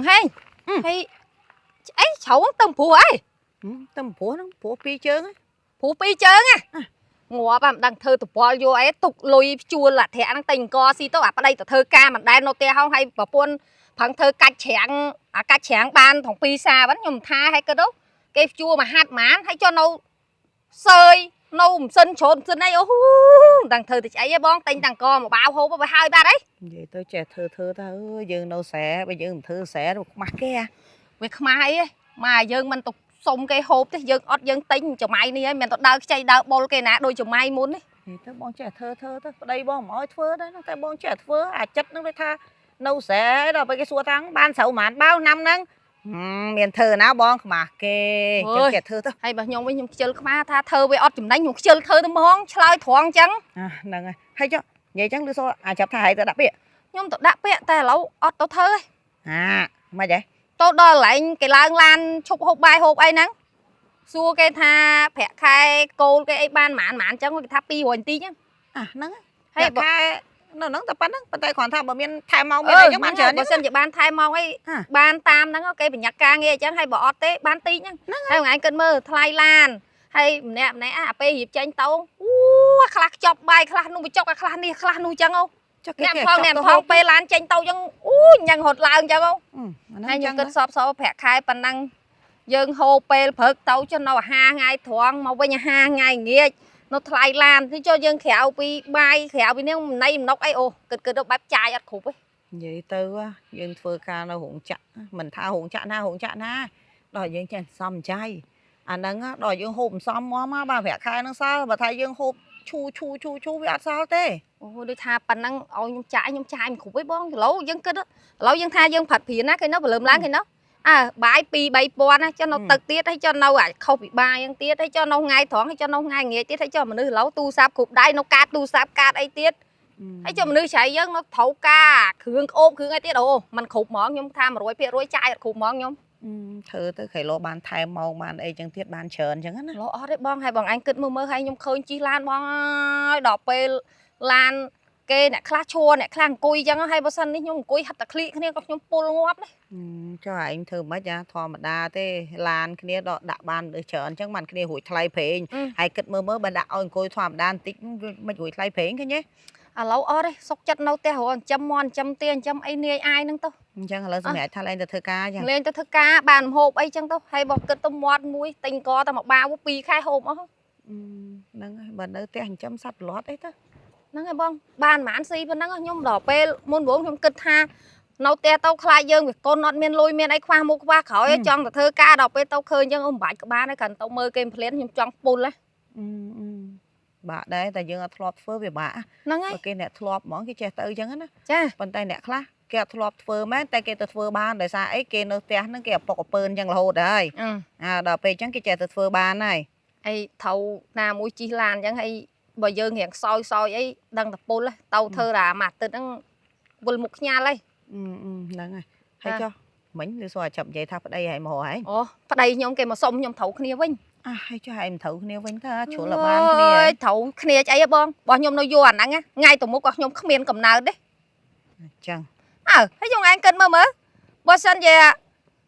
ហេងហើយអីជ្រៅទៅព្រោះអី តែព្រោះហ្នឹងព្រោះពីរជើង ព្រោះពីរជើងណាងាប់អាមិនដឹងធ្វើតពលយកអីទុកលុយជួលអាធៈហ្នឹងតែអង្គស៊ីទៅអាប្តីទៅធ្វើការមិនដែលនៅផ្ទះហោះហើយប្រពន្ធប្រឹងធ្វើកាច់ច្រាំងអាកាច់ច្រាំងបានថងពីរសាហ្នឹងខ្ញុំថាឲ្យគិតទៅគេជួលមួយហាត់ហ្មងហើយចុះនៅសើយនៅមិនសិនជ្រុនមិនសិនអីអូមិនដឹងធ្វើទៅស្អីហ៎បងតែងតាំងកមកបាវហូបទៅហើយបាត់អី និយាយទៅចេះធ្វើធ្វើទៅអើយយើងនៅស្រែបើយើងមិនធ្វើស្រែទៅខ្មាស់គេអា វាខ្មាស់អីហ៎មកយើងមិនទៅសុំគេហូបទេយើងអត់យើងទិញចំៃនេះហើយមិនទៅដើរខ្ចីដើរបុលគេណាដូចចំៃមុនទេ និយាយទៅបងចេះធ្វើធ្វើទៅប្តីបងមិនអោយធ្វើដែរតែបងចេះធ្វើអាចិត្តហ្នឹងដូចថានៅស្រែដល់ពេលគេសួរថាបានស្រូវប៉ុន្មានបាវឆ្នាំហ្នឹងមានធ្វើណាបងខ្មាស់គេចឹងចេះធ្វើទៅ ហើយបើខ្ញុំវិញខ្ញុំខ្ជិលខ្មាស់ថាធ្វើវាអត់ចំណេញខ្ញុំខ្ជិលធ្វើទៅហ្មងឆ្លើយត្រង់អញ្ចឹង អាហ្នឹងហើយហើយចុះនិយាយចឹងឮសូរអាចចាប់ថាហើយទៅដាក់ពាក្យ ខ្ញុំទៅដាក់ពាក្យតែឥឡូវអត់ទៅធ្វើទេ អាមិនហ៎ ទៅដល់កន្លែងគេឡើងឡានឈប់ហូបបាយហូបអីហ្នឹងសួរគេថាប្រាក់ខែគោលគេអីបានប៉ុន្មានប៉ុន្មានអញ្ចឹងគេថា200បន្តិចហ្នឹង អាហ្នឹង ហើយបើ ខែនៅហ្នឹងតែប៉ុណ្្នឹងប៉ុន្តែគ្រាន់ថាបើមានថែមម៉ោងមានអីចឹងបានច្រើន បើសិនជាបានថែមម៉ោងអីបានតាមហ្នឹងគេប្រញាប់ការងារអញ្ចឹងហើយបើអត់ទេបានតិចហ្នឹងហើយថ្ងៃគិតមើលថ្លៃឡានហើយម្នាក់ម្នាក់អាពេលរៀបចេញទៅអូខ្លះខ្ចប់បាយខ្លះនោះបញ្ចុកអាខ្លះនេះខ្លះនោះអញ្ចឹងអូ ចុះគេ អ្នកផងអ្នកផងពេលឡានចេញទៅចឹងអូញ៉ាំងរត់ឡើងចឹងហ៎ហើយខ្ញុំគិតសបសប្រាក់ខែប៉ុណ្ណឹងយើងហូរពេលព្រឹកទៅចុះនៅអាហារថ្ងៃត្រង់មកវិញអាហារថ្ងៃងាចនៅថ្លៃឡានទីចុះយើងក្រៅពីបាយក្រៅពីនេះម្នៃម្នុកអីអូគិតគិតទៅបែបចាយអត់គ្រប់ទេ និយាយទៅយើងធ្វើការនៅរោងចក្រមិនថារោងចក្រណារោងចក្រណាដល់យើងចេះសំចៃអាហ្នឹងដល់យើងហូបសំមកមកបាទប្រាក់ខែហ្នឹងសល់បើថាយើងហូបឈូឈូឈូឈូវាអត់សល់ទេ អូដូចថាប៉ុណ្ណឹងឲ្យខ្ញុំចាយខ្ញុំចាយមិនគ្រប់ទេបងគីឡូយើងគិតឥឡូវយើងថាយើងផាត់ព្រាណាគេនៅព្រលឹមឡើងគេនៅអើបាយ2 3000ណាចុះនៅទឹកទៀតហើយចុះនៅអាខុសពីបាយហ្នឹងទៀតហើយចុះនៅថ្ងៃត្រង់ហើយចុះនៅថ្ងៃងាយទៀតហើយចុះមនុស្សឥឡូវទូរស័ព្ទគ្រប់ដៃនៅកាតទូរស័ព្ទកាតអីទៀត ហើយចុះមនុស្សច្រៃយើងនៅត្រូវការគ្រឿងក្អូបគ្រឿងអីទៀតអូมันគ្រប់ហ្មងខ្ញុំថា100%ចាយអត់គ្រប់ហ្មងខ្ញុំ ធ្វើទៅក្រៃលោបានថែមម៉ោងបានអីចឹងទៀតបានច្រើនចឹងណា លោអត់ទេបងហើយបងអញគិតមើលមើលហើយខ្ញុំឃើញជិះឡានបងអើយដល់ពេលឡានគេអ្នកខ្លះឈួរអ្នកខ្លះអង្គុយចឹងហើយបើសិននេះខ្ញុំអង្គុយហិតតែក្លៀកគ្នាក៏ខ្ញុំពុលងាប់ដែរ ចុះឯងធ្វើម៉េចអាធម្មតាទេឡានគ្នាដល់ដាក់បានច្រើនចឹងបានគ្នារួចថ្លៃប្រេងហើយគិតមើលមើលបើដាក់ឲ្យអង្គុយធម្មតាបន្តិចមិនរួចថ្លៃប្រេងឃើញទេ ឥឡូវអត់ទេសុកចិត្តនៅផ្ទះរហចិញ្ចឹមមាន់ចិញ្ចឹមទាចិញ្ចឹមអីនាយអាយហ្នឹងទៅ អញ្ចឹងឥឡូវសម្រាប់ថាឡើងទៅធ្វើការចឹង លេងទៅធ្វើការបានម្ហូបអីចឹងទៅហើយបើគិតទៅមាត់មួយទិញកតែមួយបាវ2ខែហូបអស់ ហ្នឹងហើយបើនៅផ្ទះចិញ្ចឹមសត្វប្រឡាត់អីទៅ ហ្នឹងហើយបងបានប្រហែលស៊ីប៉ុណ្ណឹងខ្ញុំដល់ពេលមុនបងខ្ញុំគិតថានៅផ្ទះទៅខ្លាចយើងវាកូនអត់មានលុយមានអីខ្វះមុខខ្វះក្រោយចង់ទៅធ្វើការដល់ពេលទៅឃើញចឹងអូមិនបាច់ក្បាលទេគ្រាន់ទៅមើលគេភ្លានខ្ញុំចង់ពុល បាក់ដែរតែយើងអត់ធ្លាប់ធ្វើវាបាក់ ហ្នឹងហើយ បើគេអ្នកធ្លាប់ហ្មងគេចេះទៅចឹងណា ចា ប៉ុន្តែអ្នកខ្លះគេអត់ធ្លាប់ធ្វើមែនតែគេទៅធ្វើបានដោយសារអីគេនៅផ្ទះហ្នឹងគេអពុកអពើនចឹងរហូតហើយអាដល់ពេលចឹងគេចេះទៅធ្វើបានហើយ អីត្រូវណាមួយជិះឡានចឹងហើយបើយើងរៀងខ្សោយខ្សោយអីដឹងតែពុលទៅធ្វើរាមួយអាទិត្យហ្នឹងវិលមុខខ្ញាល់ហើយ ហ្នឹងហើយហើយចុះមិញឬសួរអាចាប់និយាយថាប្តីហើយមកហើយ អូប្តីខ្ញុំគេមកសុំខ្ញុំត្រូវគ្នាវិញ អាហើយចុះហើយមិនត្រូវគ្នាវិញតើជ្រុលបានគ្នា ត្រូវគ្នាអីហ៎បងរបស់ខ្ញុំនៅយូរអាហ្នឹងថ្ងៃទៅមុខក៏ខ្ញុំគ្មានកំណើតទេ អញ្ចឹង អើហើយខ្ញុំឯងគិតមើលមើលបើសិនជា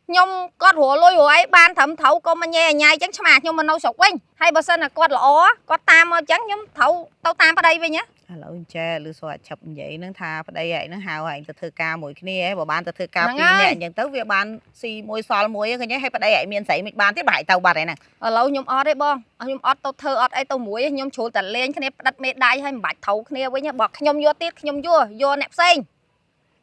ខ្ញុំគាត់រលុយរអីបានត្រឹមត្រូវក៏មកញ៉ែញ៉ៃចឹងឆ្មាខ្ញុំមកនៅស្រុកវិញហើយបើសិនណាគាត់ល្អគាត់តាមមកចឹងខ្ញុំត្រូវទៅតាមប្តីវិញណា ឥឡូវចេះឬសួរអាឆឹបនិយាយហ្នឹងថាប្តីឯងហ្នឹងហៅឯងទៅធ្វើការមួយគ្នាឯងបើបានទៅធ្វើការពីរនាក់អញ្ចឹងទៅវាបានស៊ីមួយសល់មួយឃើញទេហើយប្តីឯងមានស្រីមិនបានទៀតបើឯងទៅបាត់ឯហ្នឹង ឥឡូវខ្ញុំអត់ទេបងខ្ញុំអត់ទៅធ្វើអត់អីទៅមួយខ្ញុំជ្រុលតែលេងគ្នាផ្ដិតមេដៃហើយមិនបាច់ត្រូវគ្នាវិញបើខ្ញុំយកទៀតខ្ញុំយកយកអ្នកផ្សេង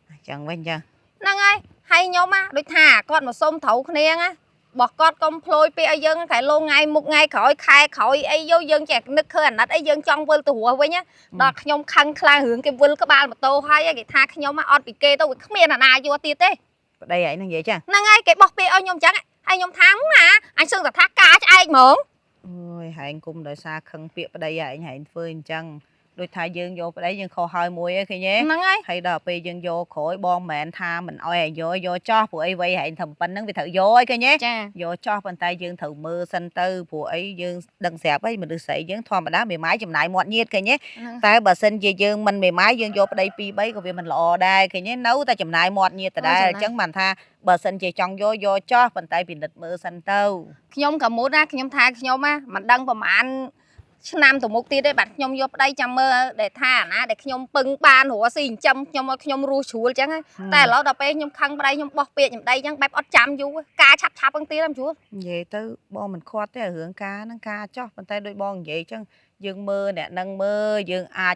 អញ្ចឹងវិញអញ្ចឹង ហ្នឹងហើយហើយខ្ញុំណាដូចថាគាត់មកសុំត្រូវគ្នាណាបោះគាត់កុំភ្លួយពាក្យឲ្យយើងខែលងថ្ងៃមុខថ្ងៃក្រោយខែក្រោយអីយោយើងចេះនឹកឃើញអាណិតអីយើងចង់វិលទៅរស់វិញណាដល់ខ្ញុំខឹងខ្លាំងរឿងគេវិលក្បាលម៉ូតូហើយគេថាខ្ញុំអត់ពីគេទៅវាគ្មានអាណាយកទៀតទេ ប្តីឯងហ្នឹងនិយាយចឹង ហ្នឹងហើយគេបោះពាក្យឲ្យខ្ញុំអញ្ចឹងហើយខ្ញុំថាណាអញសឹងតែថាការឆ្អែកហ្មង អូយហែងគុំដោយសារខឹងពាក្យប្តីឯងហែងធ្វើអញ្ចឹង ដូចថាយើងយកប្តីយើងខុសហើយមួយឯងឃើញទេ ហ្នឹងហើយ ហើយដល់ពេលយើងយកក្រោយបងមិនមែនថាមិនអោយឲ្យយកយកចោះព្រោះអីវ័យហែងធ្វើប៉ុណ្្នឹងវាត្រូវយកឯងឃើញទេ ចា យកចោះប៉ុន្តែយើងត្រូវមើលសិនទៅព្រោះអីយើងដឹងស្រាប់ហើយមនុស្សស្រីយើងធម្មតាមេម៉ាយចំណាយមាត់ញៀតឃើញទេ ហ្នឹង តែបើសិនជាយើងមិនមេម៉ាយយើងយកប្តី2 3ក៏វាមិនល្អដែរឃើញទេនៅតែចំណាយមាត់ញៀតដដែលអញ្ចឹងបានថាបើសិនជាចង់យកយកចោះប៉ុន្តែពិនិត្យមើលសិនទៅ ខ្ញុំក៏មុនណាខ្ញុំថាខ្ញុំណាមិនដឹងប្រហែលឆ្នាំទៅមុខទៀតទេបាទខ្ញុំយកប្តីចាំមើលដែលថាអាណាដែលខ្ញុំពឹងបានរស់ស៊ីចិញ្ចឹមខ្ញុំឲ្យខ្ញុំរស់ជ្រួលអញ្ចឹងណាតែឥឡូវដល់ពេលខ្ញុំខឹងប្តីខ្ញុំបោះពាក្យខ្ញុំដីអញ្ចឹងបែបអត់ចាំយូរការឆាប់ឆាប់ហ្នឹងទៀតហ្នឹងជ្រួល និយាយទៅបងមិនខាត់ទេរឿងការហ្នឹងការចោះប៉ុន្តែដូចបងនិយាយអញ្ចឹងយើងមើលអ្នកហ្នឹងមើលយើងអាច